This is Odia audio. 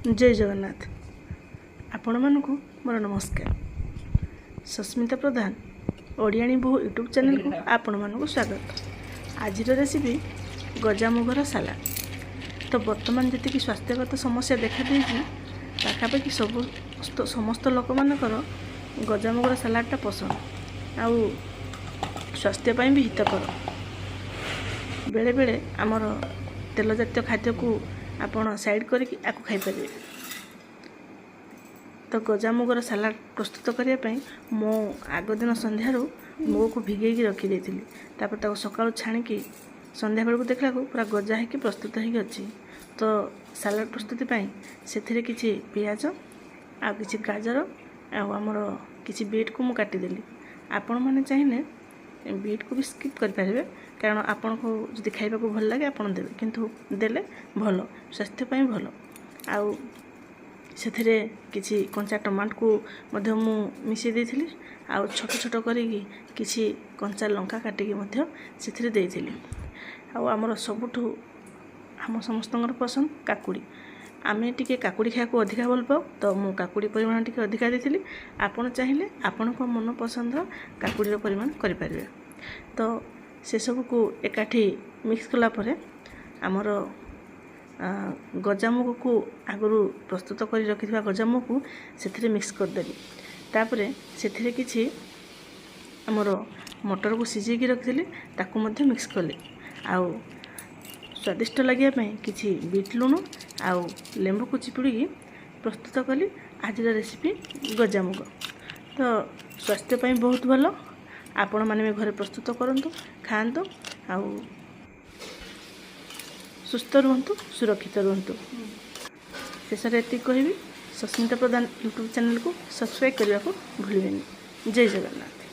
ଜୟ ଜଗନ୍ନାଥ। ଆପଣମାନଙ୍କୁ ମୋର ନମସ୍କାର। ସସ୍ମିତା ପ୍ରଧାନ ଓଡ଼ିଆଣୀ ବୋହୂ ୟୁଟ୍ୟୁବ୍ ଚ୍ୟାନେଲକୁ ଆପଣମାନଙ୍କୁ ସ୍ୱାଗତ। ଆଜିର ରେସିପି ଗଜାମୁଗର ସାଲାଡ଼। ତ ବର୍ତ୍ତମାନ ଯେତିକି ସ୍ୱାସ୍ଥ୍ୟଗତ ସମସ୍ୟା ଦେଖାଦେଇଛି, ପାଖାପାଖି ସବୁ ସମସ୍ତ ଲୋକମାନଙ୍କର ଗଜାମୁଗର ସାଲାଡ଼ଟା ପସନ୍ଦ ଆଉ ସ୍ୱାସ୍ଥ୍ୟ ପାଇଁ ବି ହିତକର। ବେଳେବେଳେ ଆମର ତେଲ ଜାତୀୟ ଖାଦ୍ୟକୁ ଆପଣ ସାଇଡ଼୍ କରିକି ଆକୁ ଖାଇପାରିବେ। ତ ଗଜାମୁଗର ସାଲାଡ଼ ପ୍ରସ୍ତୁତ କରିବା ପାଇଁ ମୁଁ ଆଗ ଦିନ ସନ୍ଧ୍ୟାରୁ ମୁଗକୁ ଭିଗେଇକି ରଖିଦେଇଥିଲି। ତାପରେ ତାକୁ ସକାଳୁ ଛାଣିକି ସନ୍ଧ୍ୟାବେଳକୁ ଦେଖିଲାକୁ ପୁରା ଗଜା ହେଇକି ପ୍ରସ୍ତୁତ ହେଇକି ଅଛି। ତ ସାଲାଡ଼ ପ୍ରସ୍ତୁତି ପାଇଁ ସେଥିରେ କିଛି ପିଆଜ ଆଉ କିଛି ଗାଜର ଆଉ ଆମର କିଛି ବିଟ୍କୁ ମୁଁ କାଟିଦେଲି। ଆପଣମାନେ ଚାହିଁଲେ ବିଟ୍କୁ ବି ସ୍କିପ୍ କରିପାରିବେ, କାରଣ ଆପଣଙ୍କୁ ଯଦି ଖାଇବାକୁ ଭଲ ଲାଗେ ଆପଣ ଦେବେ, କିନ୍ତୁ ଦେଲେ ଭଲ, ସ୍ୱାସ୍ଥ୍ୟ ପାଇଁ ଭଲ। ଆଉ ସେଥିରେ କିଛି କଞ୍ଚା ଟମାଟୋକୁ ମଧ୍ୟ ମୁଁ ମିଶାଇ ଦେଇଥିଲି ଆଉ ଛୋଟ ଛୋଟ କରିକି କିଛି କଞ୍ଚା ଲଙ୍କା କାଟିକି ମଧ୍ୟ ସେଥିରେ ଦେଇଥିଲି। ଆଉ ଆମର ସବୁଠୁ ଆମ ସମସ୍ତଙ୍କର ପସନ୍ଦ କାକୁଡ଼ି। ଆମେ ଟିକେ କାକୁଡ଼ି ଖାଇବାକୁ ଅଧିକା ଭଲ ପାଉ, ତ ମୁଁ କାକୁଡ଼ି ପରିମାଣ ଟିକେ ଅଧିକା ଦେଇଥିଲି। ଆପଣ ଚାହିଁଲେ ଆପଣଙ୍କ ମନ ପସନ୍ଦର କାକୁଡ଼ିର ପରିମାଣ କରିପାରିବେ। ତ ସେସବୁକୁ ଏକାଠି ମିକ୍ସ କଲା ପରେ ଆମର ଗଜାମୁଗକୁ, ଆଗରୁ ପ୍ରସ୍ତୁତ କରି ରଖିଥିବା ଗଜାମୁଗକୁ ସେଥିରେ ମିକ୍ସ କରିଦେଲି। ତାପରେ ସେଥିରେ କିଛି ଆମର ମଟରକୁ ସିଝେଇକି ରଖିଥିଲି, ତାକୁ ମଧ୍ୟ ମିକ୍ସ କଲି। ଆଉ ସ୍ୱାଦିଷ୍ଟ ଲାଗିବା ପାଇଁ କିଛି ବିଟ୍ ଲୁଣ ଆଉ ଲେମ୍ବୁକୁ ଚିପୁଡ଼ିକି ପ୍ରସ୍ତୁତ କଲି ଆଜିର ରେସିପି ଗଜାମୁଗ। ତ ସ୍ୱାସ୍ଥ୍ୟ ପାଇଁ ବହୁତ ଭଲ। ଆପଣମାନେ ବି ଘରେ ପ୍ରସ୍ତୁତ କରନ୍ତୁ, ଖାଆନ୍ତୁ ଆଉ ସୁସ୍ଥ ରୁହନ୍ତୁ, ସୁରକ୍ଷିତ ରୁହନ୍ତୁ। ଶେଷରେ ଏତିକି କହିବି, ସସ୍ମିତା ପ୍ରଧାନ ୟୁଟ୍ୟୁବ୍ ଚ୍ୟାନେଲକୁ ସବସ୍କ୍ରାଇବ୍ କରିବାକୁ ଭୁଲିବେନି। ଜୟ ଜଗନ୍ନାଥ।